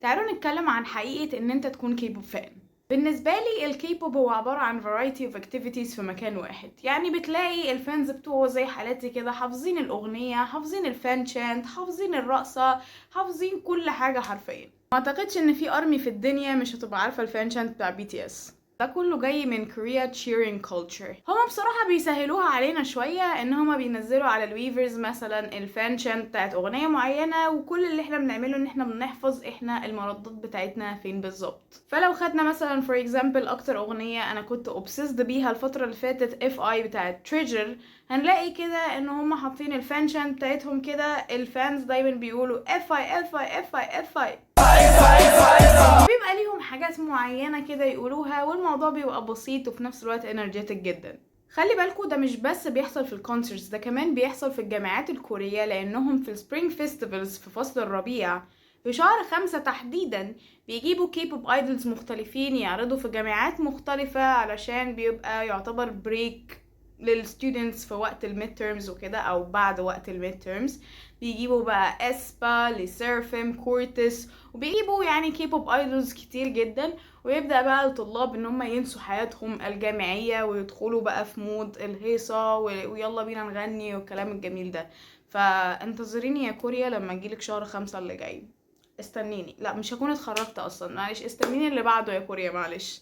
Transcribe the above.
تعالوا نتكلم عن حقيقة ان انت تكون K-pop fan. بالنسبة لي الكيبوب هو عبارة عن variety of activities في مكان واحد. يعني بتلاقي ال fans بتوعه زي حالاتي كده حافظين الأغنية، حافظين ال fan chant، حافظين الرقصة، حافظين كل حاجة حرفيا. ما اعتقدش ان في army في الدنيا مش هتبقى عارفة ال fan chant بتاع BTS. ده كله جاي من Korea cheering culture. هما بصراحة بيسهلوها علينا شوية، ان هما بينزلوا على ال Weverse مثلا ال fan chant بتاعت اغنية معينة، وكل اللي احنا بنعمله ان احنا بنحفظ احنا المردات بتاعتنا فين بالظبط. فلو خدنا مثلا for example اكتر اغنية انا كنت obsessed بيها الفترة اللي فاتت، F.I بتاعت Treasure، هنلاقي كده ان هما حاطين ال fan chant بتاعتهم كده. ال fans دايما بيقولوا اف اي اف اي اف اي اف اي. بيبقى ليهم حاجات معينة كده يقولوها، والموضوع بيبقى بسيط وفي نفس الوقت energetic جدا. خلي بالكوا، ده مش بس بيحصل في ال concerts، ده كمان بيحصل في الجامعات الكورية، لأنهم في ال spring festivals في فصل الربيع في شهر 5 تحديدا بيجيبوا K-pop idols مختلفين يعرضوا في جامعات مختلفة، علشان بيبقى يعتبر break لل students في وقت ال midterms وكده، او بعد وقت ال midterms. بيجيبوا بقى aespa، LE SSERAFIM، CORTIS، وبيجيبوا يعني K-pop idols كتير جدا، ويبدا بقى الطلاب ان هم ينسوا حياتهم الجامعيه ويدخلوا بقى في mood الهيصه ويلا بينا نغني والكلام الجميل ده. فانتظريني يا كوريا لما اجيلك شهر 5 اللي جاي، استنيني. لا، مش هكون اتخرجت اصلا، معلش، استنيني اللي بعده يا كوريا، معلش.